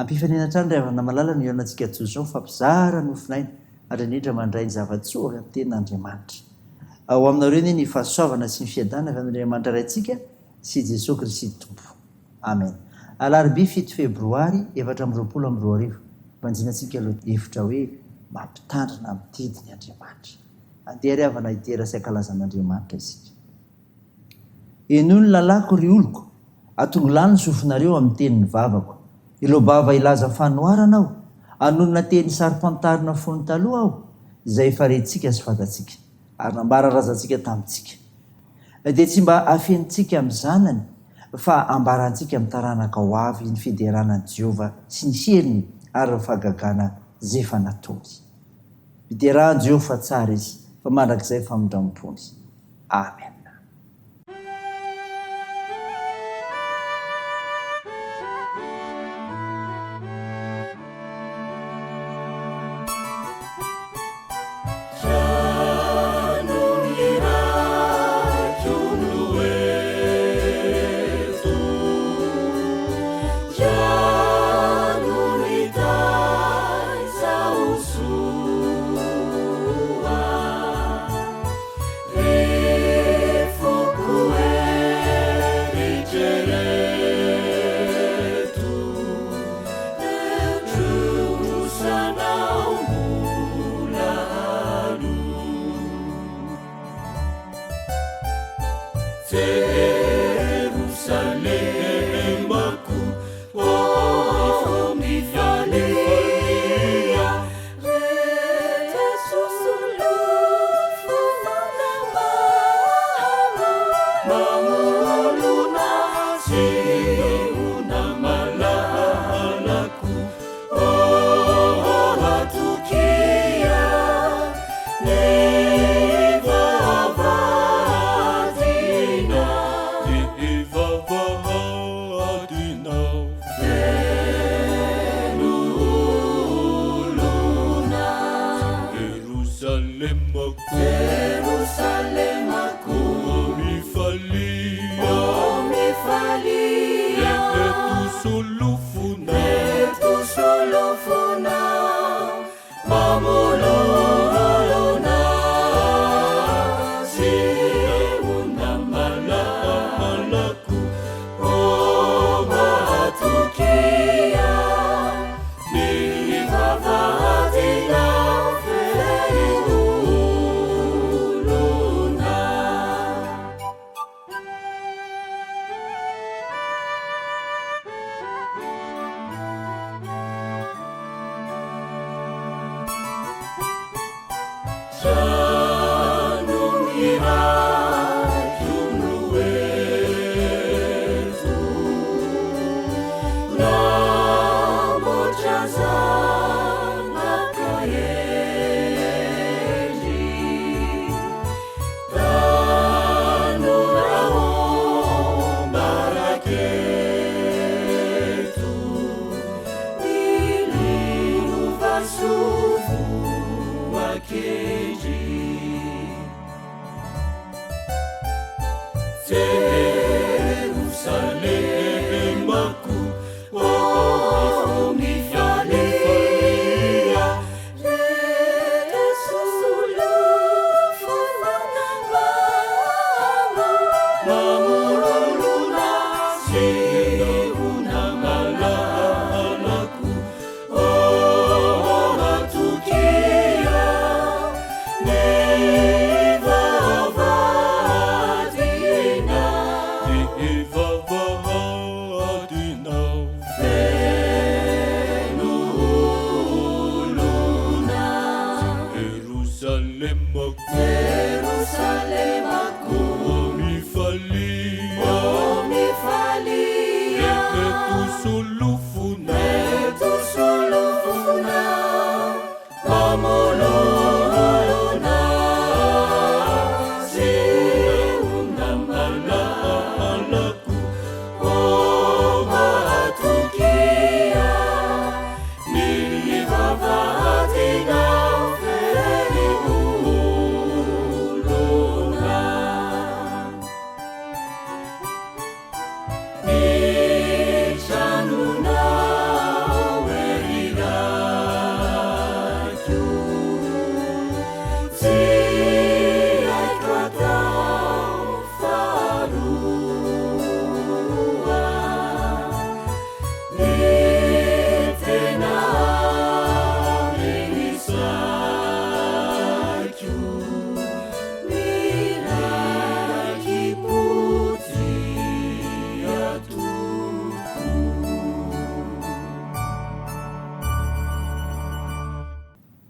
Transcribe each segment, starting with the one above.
Am-pifaliana hatrany ry havana malala no hihaonantsika toy izao mifampizara nofon'aina ary indrindra mandray ny zava-tsoa avy amin'ny tenin'Andriamanitra. Ho aminareo anie ny fahasoavana sy ny fiadanana avy amin'Andriamanitra Raintsika sy Jesoa Kristy Tompo. Amen. Alarobia fito febroary 2024, Banjinantsika lohahevitra hoe Mampitandrina amin'ny didiny Andriamanitra. Andeha ry havana hidera sy hankalaza an'Andriamanitra isika. Henoy ny lalàko, ry oloko, atongilano ny sofinareo amin'ny tenin'ny vavako. Hiloa-bava hilaza fanoharana aho, hanonona teny saro-pantarina fony taloha aho, izay efa rentsika sy fantatsika, ary nambara razantsika tamintsika. Dia tsy mba afenintsika amin'ny zanany, fa ambarantsika amin'ny taranaka ho avy ny fiderana an'i Jehovah sy ny heriny ary ny fahagagana izay efa nataony. Miderà an'i Jehovah fa tsara izy, fa mandrakizay ny famindram-pony. Amen.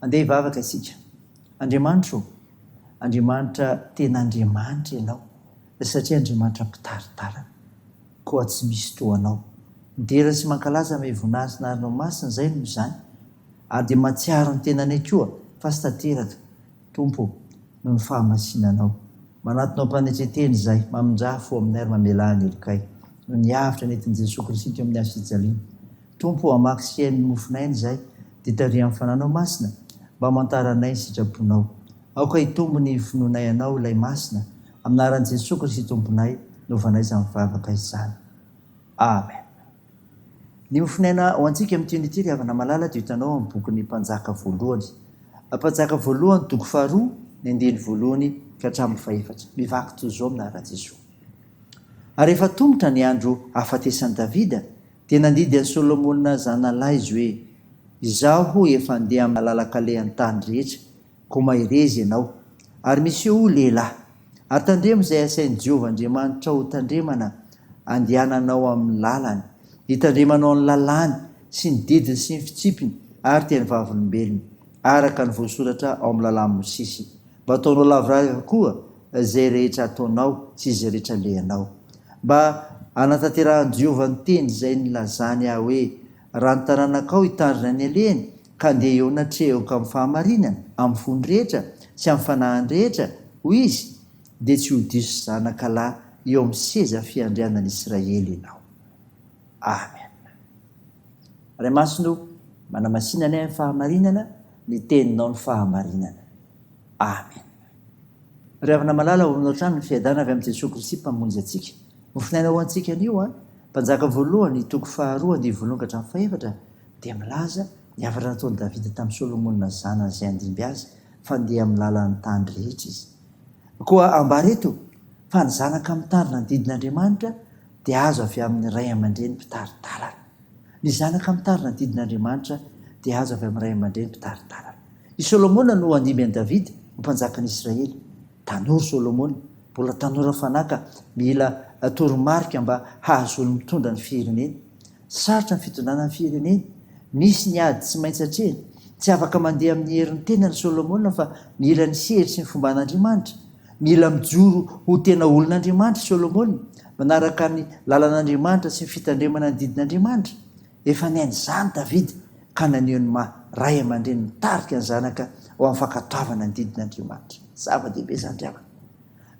Andeha hivavaka isika. Andriamanitra ô, Andriamanitra tena Andriamanitra Ianao, satria Andriamanitra mpitari-dalana. Koa tsy misy toa Anao. Midera sy mankalaza ame voninahitry ny Anaranao Masina izay noho izany, ary dia mahatsiaro ny tenanay koa fa tsy tanteraka, Tompo ô, noho ny fahamasinanao. Manatona am-panetren-tena izahay, mamindrà fo aminay ary mamelà ny helokay, noho ny avotra nentin'i Jesoa Kristy teo amin'ny hazo fijaliana. Tompo ô, hamaky sy hihaino ny mofon'aina izahay, dia tariho amin'ny Fananao Masina, mba hamantaranay ny sitraponao. Aoka hitombo ny finoanay Anao, Ilay Masina, amin'ny anaran'i Jesoa Kristy Tomponay, no ovanay izany vavaka izany. Amen. Ny mofon'aina ho antsika amin'ity anio ity ry havana malala dia hitanao ao amin'ny bokin'ny Mpanjaka voalohany. Mpanjaka voalohany toko faharoa, ny andininy voalohany ka hatramin'ny fahefatra. Mivaky toy izao amin'ny anaran'i Jesoa. Ary rehefa tomotra ny andro hahafatesan'i Davida, Dia nandidy an'i Solomona zanalahy izy hoe, Izaho efa handeha amin'ny lalan-kalehan'ny tany rehetra, koa mahereza ianao, ary misehoa lehilahy. Ary tandremo izay asain'i Jehovah Andriamanitrao hotandremana, handehananao amin'ny lalany, hitandremanao ny lalàny sy ny didiny sy ny fitsipiny ary teny vavolombelony, araka ny voasoratra ao amin'ny lalàn'i Mosesy. Mba ataonao lavorary avokoa izay rehetra ataonao sy izay rehetra alehanao. Mba hanatanterahan'i Jehovah ny teny izay nilazany ahy hoe, 'Raha ny taranakao hitandrina ny alehany, ka handeha eo anatrehako amin'ny fahamarinana, amin'ny fony rehetra sy amin'ny fanahiny rehetra, hoy izy, dia tsy ho diso zanakalahy eo amin'ny seza fiandrianan'i Israely ianao. Amen. Ray Masina o, manamasina anay amin'ny fahamarinana, ny teninao ny fahamarinana. Amen. Ry havana malala, ho aminao hatrany ny fiadanana avy amin'i Jesoa Kristy Mpamonjy antsika. Mofonaina ho antsika anio an, Mpanjaka voalohany, toko faharoa, andivo voalohany ka hatramin'ny fahefatra, dia milaza ny hafatra nataon'i Davida tamin'i Solomona zanany izay handimby azy, fa handeha amin'ny lalan'ny tany rehetra izy. Koa ambara eto fa ny zanaka mitandrina ny didin'Andriamanitra dia azo avy amin'ny ray aman-dreny mpitari-dalana. Ny zanaka mitandrina ny didin'Andriamanitra dia azo avy amin'ny ray aman-dreny mpitari-dalana. I Solomona no handimby an'i Davida ho mpanjakan'i Israely. Tanora i Solomona, mbola tanora fanahy ka mila toromarika mba hahazoany mitondra ny firenena. Sarotra ny fitondrana ny firenena. Misy ny ady tsy maintsy atrehina. Tsy afaka mandeha amin'ny herin'ny tenany i Solomona fa mila ny hery sy ny fomban'Andriamanitra. Mila mijoro ho tena olon'Andriamanitra i Solomona, manaraka ny lalan'Andriamanitra sy ny fitandremana ny didin'Andriamanitra. Efa niaina izany Davida ka naneho ny maha ray aman-dreny mitarika ny zanaka ho amin'ny fankatoavana ny didin'Andriamanitra. Zava-dehibe izany ry havana.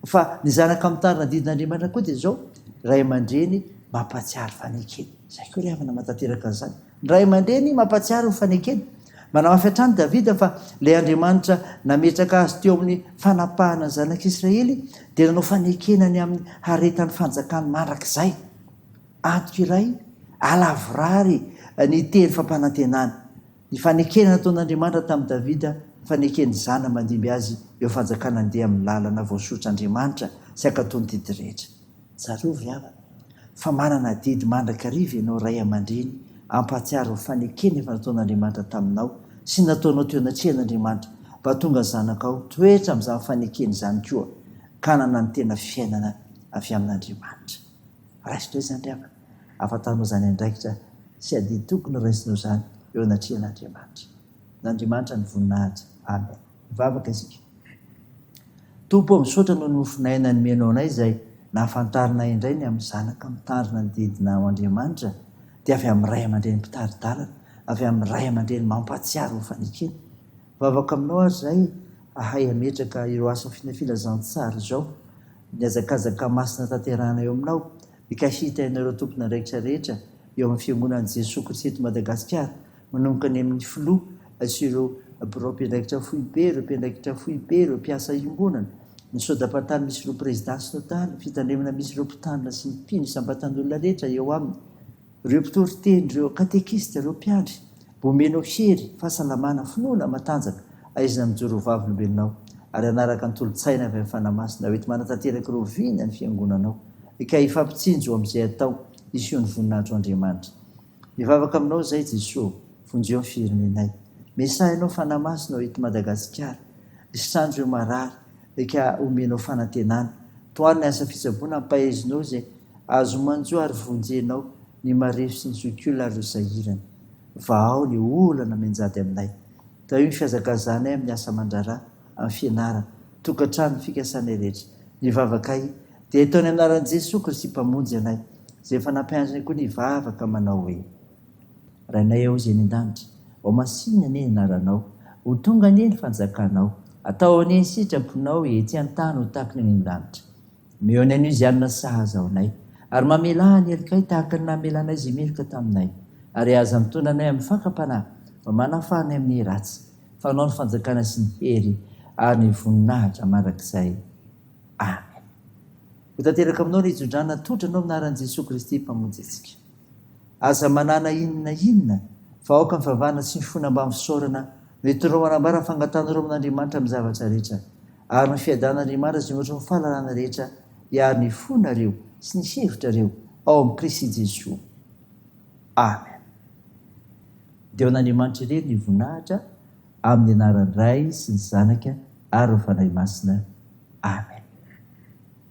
Fa ny zanaka mitarina ny didin'Andriamanitra koa dia izao, ray aman-dreny mampahatsiaro fanekena. Izay koa ry havana mahatanteraka an'izany. Ny ray aman-dreny mampahatsiaro ny fanekena. Manamafy hatrany Davida fa ilay Andriamanitra nametraka azy teo amin'ny fanapahana ny zanak'Israely dia nanao fanekena ny amin'ny haretan'ny fanjakany mandrakizay. Antoko iray halavorary ny teny fampanantenana. Ny fanekena nataon'Andriamanitra tamin'i Davida, ny faneken'ny zana mandimby azy eo fanjakana handeha amin'ny lalana voasotr'Andriamanitra sy hankatò ny didy rehetra. Tsarovy ry havana, fa manana adidy mandrakariva ianao ray aman-dreny hampahatsiaro ny fanekena efa nataon'Andriamanitra taminao sy nataonao teo anatrehan'Andriamanitra mba hahatonga ny zanakao hitoetra amin'izany fanekena izany koa ka hanana ny tena fiainana avy amin'Andriamanitra. Raiso indray izany ry havana, ahafantaranao izany andraikitra sy adidy tokony ho raisinao izany eo anatrehan'Andriamanitra. N'Andriamanitra ny voninahitra. Amen. Hivavaka isika. Tompo ô, misaotra noho ny mofon'aina nomenao anay izay nahafantarinay indray ny amin'ny zanaka mitandrina ny didinao Andriamanitra dia avy amin'ny ray aman-dreny mpitari-dalana, avy amin'ny ray aman-dreny mampahatsiaro ny fanekena. Mivavaka aminao ary izahay hahay hametraka ireo asa filazantsara izao Ny hazakazaka masina tanterahina eo aminao, dia ka hita ianareo tompon'andraikitra rehetra eo amin'ny Fiangonan'i Jesoa Kristy eto Madagasikara, manomboka any amin'ny Filoha sy ireo Birao mpiandraikitra foibe, ireo mpiandraikitra foibe, ireo mpiasa iombonana, ny Sodapatany misy ireo Prezidà Synodaly, ny Fitandremana misy ireo Mpitandrina sy ny mpino isam-batan'olona rehetra eo aminy. Ireo mpitory teny, ireo katekista, ireo mpiandry, mba omenao hery, fahasalamana, finoana matanjaka, aizina mijoro ho vavolombelonao, ary hanaraka ny tolo-tsaina avy amin'ny Fanahy Masina ho enti-manatanteraka ireo vina ny Fiangonanao, ka hifampitsinjo amin'izay atao hiseho ny voninahitro Andriamanitra. Mivavaka aminao izahay Jesoa ô, vonjeo ny firenenay. Mesaha ianao Fanahy Masina ô eto Madagasikara, sitrano ireo marary, ka omenao fanantenana. Tohano ny asa fitsaboana ampahezinao izay Azo manjo ary vonjenao ny marefo sy ny zokiolona ary ireo sahirana. Vahao ny olana mianjady aminay. Tahio ny fihazakazahanay amin'ny asa aman-draharaha, amin'ny fianarana, tokantrano, ny fikasanay rehetra. Ny vavakay dia ataonay amin'ny anaran'i Jesoa Kristy Mpamonjy anay, izay efa nampianatrinay koa ny hivavaka manao hoe. Rainay ao izay any an-danitra, Homasinina anie ny anaranao, Ho tonga anie ny fanjakanao, Atao anie ny sitraponao ety an-tany ho tahaka ny any an-danitra. Omeo ny anio izay hanina sahaza ho anay, ary mamelà ny helokay tahaka ny namelanay izay meloka taminay. Ary aza mitondra anay amin'ny fakam-panahy, fa manafaha anay amin'ny ratsy. Fa Anao ny fanjakana sy ny hery ary ny voninahitra mandrakizay. Amen. Ho tanteraka aminao ny tsodrano natolotra anao amin'ny anaran'i Jesoa Kristy Mpamonjy antsika. Aza manana inona na inona, fa aoka ny vavahana sy ny fona ambany fisaorana no hitondrao manambara ny fangatahanareo amin'Andriamanitra amin'ny zavatra rehetra. Ary ny fiadanan'Andriamanitra izay mihoatra ny fahalalana rehetra hiaro ny fonareo sy ny hevitrareo ao amin'i Kristy Jesoa. Amen. Dia ho an'Andriamanitra irery ny voninahitra, amin'ny anaran'ny Ray sy ny Zanaka ary ny Fanahy Masina. Amen.